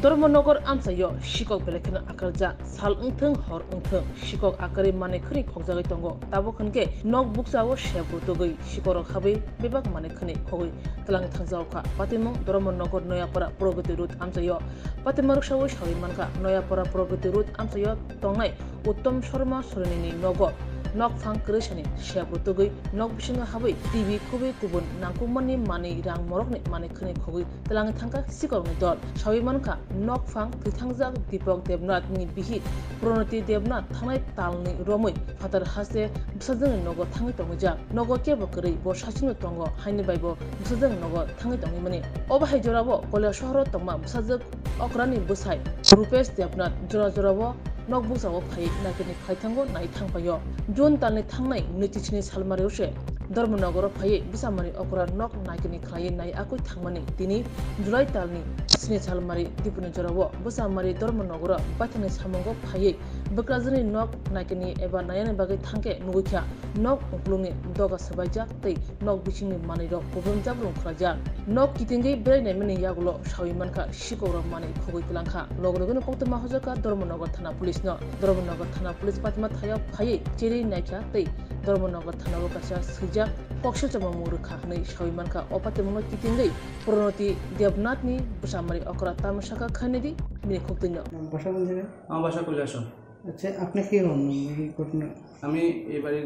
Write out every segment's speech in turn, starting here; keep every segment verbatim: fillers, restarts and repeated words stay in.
Dharmanagar amchaio sikok belai kheno akarjak. Sal wngthwng, hor wngthwng, sikok akarwi manwi khwnwi khokjagwi tongo. Tabuk hwnkhe nok bukchao sep rutugwi sikorok habwi bebak manwi khwnwi khogwi twlang thangjago kha. Patimung Dharmanagar Noyapara Pragati Road amchaio. Patima rwksaui saui mankha, Noyapara Pragati Road amchaio tongnai Uttom Sharma Sorinini nogo nokphang kwrwisani sep rutugwi nok bisingo habwi T V khubwi kubun nangkukmani manwi rang morokni manwi khwnwi khogwi twlangwi thangkha sikorokni dol. Saui mankha, nokphang twithangjak Deepak Debnath ni bihik Pranati Debnath thangnai talni romwi phatar haste bwsajwkni nogo thangwi tongwijak. Nogo kebo kwrwi, bo sachwino tongo, haini bai bo bwsajwkni nogo thangwi tongwi mani. Obo hai jorao Koilasohoro tongma bwsajwk okrani bwsai Rupesh Debnath jora jorao nok bukchao phaiwi naikani khlaithango nai thangpaio. June talni thangnai nwitisni salmario se Dharmanagaro phaiwi bwchamani okra nok naikani khlaiwi nai akwi thangmani. Tini July talni sini salmari Dipuni jorao bwchamari Dharmanagaro baithangni samungo phaiwi bwkrajwkni nok naikani eba naiyani bagwi thangkhe nugwi kha nok uklungni doga swbaijak tei nok bisingni manwirok kubun jabrung khlaijak. Nok kitingwi berai naimani yagulo saui mankha, sikokrok manwi khogwi twlangkha. Logo logono koktwma hojakha Dharmanagar Thana Police no. Dharmanagar Thana Police patima thaio phaiwi cherwi naikha tei Dharmanagar Thana o kaisa swijak koksilchama mung rwkha hwnwi saui mankha. O patimungno kitingwi Pranati Debnath ni bwchamari okra tamo sakha khainidi bini khuktwino. নাম বাসা কোন জায়গায়? আমার বাসা কৈলাসহর। আচ্ছা, আপনি কে হন এই ঘটনা? আমি এই বাড়ির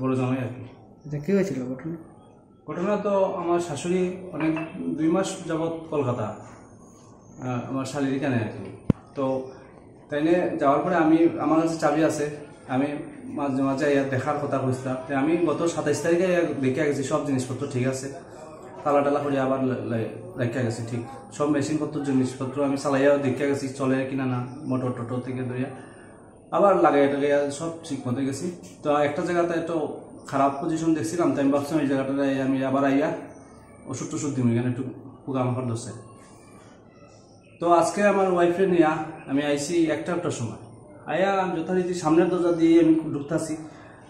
বড় জামাই আর কি। আচ্ছা, কি হয়েছিল ঘটনা? ঘটনা তো আমার শাশুড়ি অনেক, দুই মাস যাবত কলকাতা, আহ, আমার শালির এখানে আর কি। তো তাইনে যাওয়ার পরে আমি, আমার কাছে চাবি আছে, আমি মাঝে মাঝে আইয়া দেখার কথা কইছিলাম। তো আমি গত সাতাইশ তারিখে আইয়া দেখিয়া গেছি, সব জিনিসপত্র ঠিক আছে, তালা টালা করে আবার লা-, লা-, রাখিয়া গেছি ঠিক। সব মেশিনপত্র, জিনিসপত্র আমি চালাইয়া দেখিয়া গেছি, চলে কিনা না, মোটর টোটর থেকে ধরিয়া আবার লাগাইয়া টাগাইয়া সব ঠিক মতো গেছি। তো একটা জায়গাতে একটু খারাপ পজিশন দেখছিলাম, তো আমি ভাবছিলাম এই জায়গাটাতে আমি আবার আইয়া ওষুধ টষুধ দিব, এখানে একটু পোকামাকড় ধরছে। তো আজকে আমার ওয়াইফরে নিয়ে আমি আইছি একটা একটার সময়। আইয়া আমি যথারীতি সামনের দরজা দিয়ে আমি ঢুকতাছি,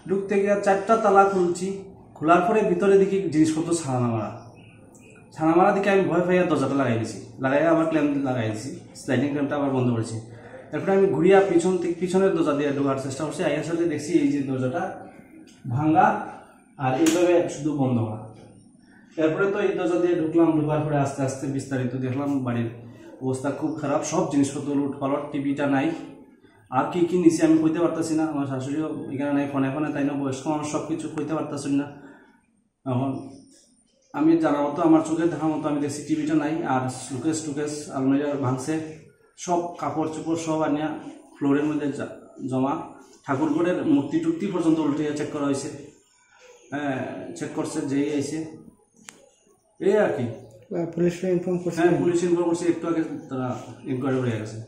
ঢুকতে গিয়ে চারটা তালা খুলছি, খোলার পরে ভিতরে দেখি জিনিসপত্র ছাড়ানো মারা। ছাড়া মারা দিকে আমি ভয় পাইয়া দরজাটা লাগাই দিছি, লাগাইয়া আবার ক্ল্যাম্প লাগাই দিছি, স্লাইডিং ক্ল্যাম্পটা আবার বন্ধ করেছি। এরপরে আমি ঘুরিয়া পিছন থেকে, পিছনের দরজা দিয়ে ঢোকার চেষ্টা করছি। আইয়ার সাথে দেখছি এই যে দরজাটা ভাঙা আর এইভাবে শুধু বন্ধ করা। এরপরে তো এই দরজা দিয়ে ঢুকলাম, ঢোকার পরে আস্তে আস্তে বিস্তারিত দেখলাম বাড়ির অবস্থা খুব খারাপ, সব জিনিসপত্র লুট পালট, টিভিটা নাই। আর কি কি নিচে আমি কইতে পারতাছি না, আমার শাশুড়িও এখানে নাই, ফোনে ফোনে তাই না বয়স্ক মানুষ, সব কিছু কইতে পারতাছেন না। এখন আমি জানার মতো, আমার চোখে দেখার মতো আমি দেখছি টিভিটা নাই, আর সুকেস টুকেস আলমারি ভাঙছে, সব কাপড় চোপড় সব আনিয়া ফ্লোরের মধ্যে জা-, জমা। ঠাকুর ঘরের মূর্তি টুর্তি পর্যন্ত উল্টে চেক করা হয়েছে, হ্যাঁ, চেক করছে যেই আইছে, এই আর কি। পুলিশে ইনফর্ম করছে? হ্যাঁ, পুলিশ ইনফর্ম করছে, একটু আগে তারা ইনকোয়ারি হয়ে গেছে।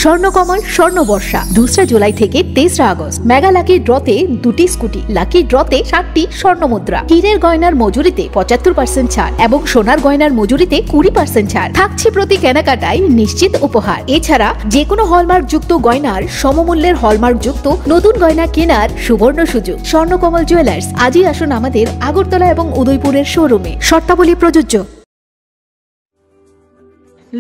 স্বর্ণকমল স্বর্ণ বর্ষা, দোসরা জুলাই থেকে তেসরা আগস্ট। মেগা লাকি ড্রতে দুটি স্কুটি, লাকি ড্রতে সাতটি স্বর্ণ মুদ্রা, হীরের গয়নার মজুরিতে পঁচাত্তর পার্সেন্ট ছাড় এবং সোনার গয়নার মজুরিতে কুড়ি পার্সেন্ট ছাড় থাকছে। প্রতি কেনাকাটায় নিশ্চিত উপহার। এছাড়া যে কোনো হলমার্কযুক্ত গয়নার সমমূল্যের হলমার্কযুক্ত নতুন গয়না কেনার সুবর্ণ সুযোগ। স্বর্ণকমল জুয়েলার্স, আজই আসুন আমাদের আগরতলা এবং উদয়পুরের শোরুমে। শর্তাবলী প্রযোজ্য।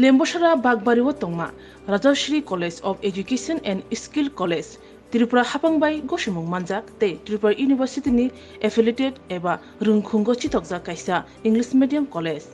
Lembosara Bakbari o tongma Rajashree College of Education and Skill College, Tripura hapang bai gosimung manjak tei Tripura University ni affiliated eba rwngkhungo chithokjak kaisa English medium college.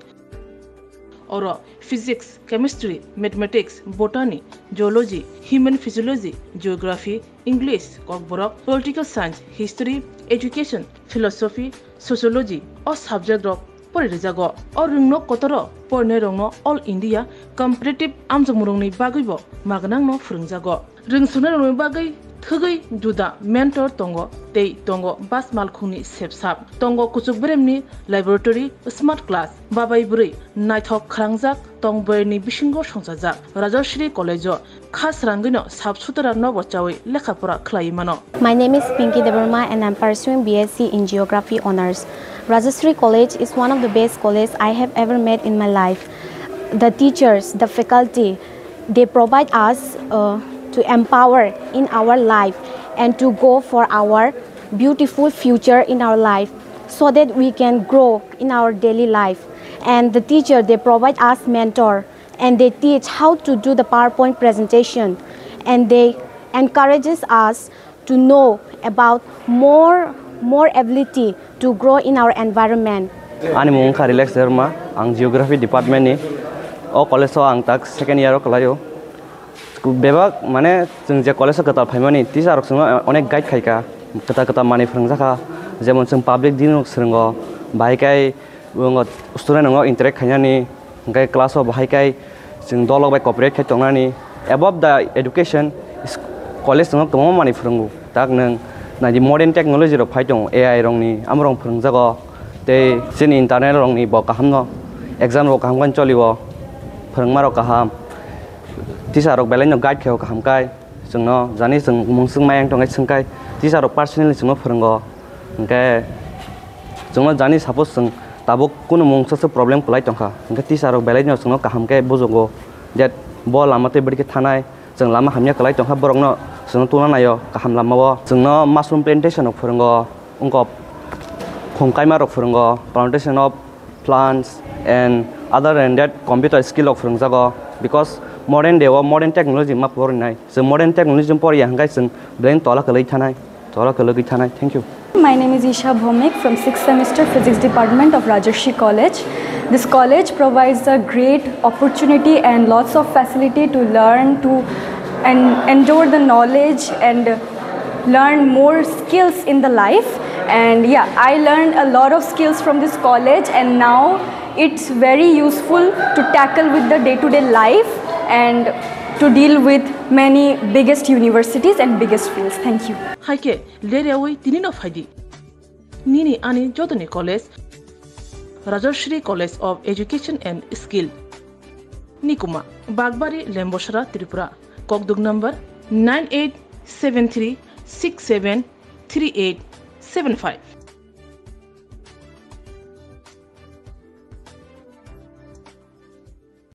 Oro Physics, Chemistry, Mathematics, Botany, Zoology, Human Physiology, Geography, English, Kokborok, Political Science, History, Education, Philosophy, Sociology o subject rok pori rijago. O rwngno kotoro porinairokno All India Competitive amjokmungrokni bagwibo magnangno phwrwngjago. Rwngsungnai rokni bagwi thwgwi juda mentor tongo tei tongo bas malkhungni sepsap. Tongo kuchuk beremni laboratory, smart class, babai bwrwi naithok khwrangjak tong bwrwini bisingo songchajak. Rajashree College-o kha srangwino sap sutra nobo chawi lekha pora khlaiwi mano. My name is Pinky Debbarma and I'm pursuing B S C in Geography Honours. Rajashree College is one of the best college I have ever met in my life. The teachers, the faculty, they provide us, uh, to empower in our life and to go for our beautiful future in our life, so that we can grow in our daily life. And the teacher, they provide us mentor, and they teach how to do the PowerPoint presentation, and they encourages us to know about more, more ability to grow in our environment. Ani mung wngkha Relax Debbarma, ang Geography Department ni. O college o ang tak second year o kwlaio. Bebak, mane, chwng je college o kwtal phaimani, teacher rok chwngno onek guide khaikha, kwtal kwtal manwi phwrwngjakha, jemon chwng public dealing rok swrwngo, bahai khe student rokno interact khainani, hwnkhe class o bahai khe chwng dolok bai cooperate khai tongnani. Above the education, is-, college chwngno kwbangma manwi phwrwngo. Tak nwng naidi modern technology rok phai tongo, A I rokni, amorok phwrwngjago. Tei chini internal rokni bo kahamno, exam rok kaham khe cholio, phwrwngma rok kaham, teacher rok belai no guide khaio kaham kai, chwngno jani chwng mungswk mayang tongkhe swngkai, teacher rok personally chwngno phwrwngo, hwnkhe chwngno jani suppose chwng tabuk kunu mungsa se problem kwlai tongkha, hwnkhe teacher rok belai no chwngno kaham khe bujugo, that bo lama tei bwrwi khe thanai, chwng lama hamya kwlai tongkha, borokno chwngno tungna naio kaham lamao. Chwngno mushroom plantation rok phwrwngo, wngkok khum kaima rok phwrwngo, plantation of plants and other than that computer skill rok phwrwngjago, because modern day o modern technology ma porinai. Chwng modern technology poriya hwnkhe chwng belai tola kwlwi thanai, tola kwlwi thanai. Thank you. My name is Isha Bhomik from sixth semester Physics Department of Rajarshi College. This college provides a great opportunity and lots of facility to learn, to and endure the knowledge and learn more skills in the life. And yeah, I learned a lot of skills from this college, and now it's very useful to tackle with the day-to-day life and to deal with many biggest universities and biggest fields. Thank you. Hai khe, ler yaui tini no phai di. Nini ani jotoni college, Rajashri College of Education and Skill. Nikuma, Bagbari, Lembosra, Tripura. Kokduk number nine eight seven three six seven three eight seven five.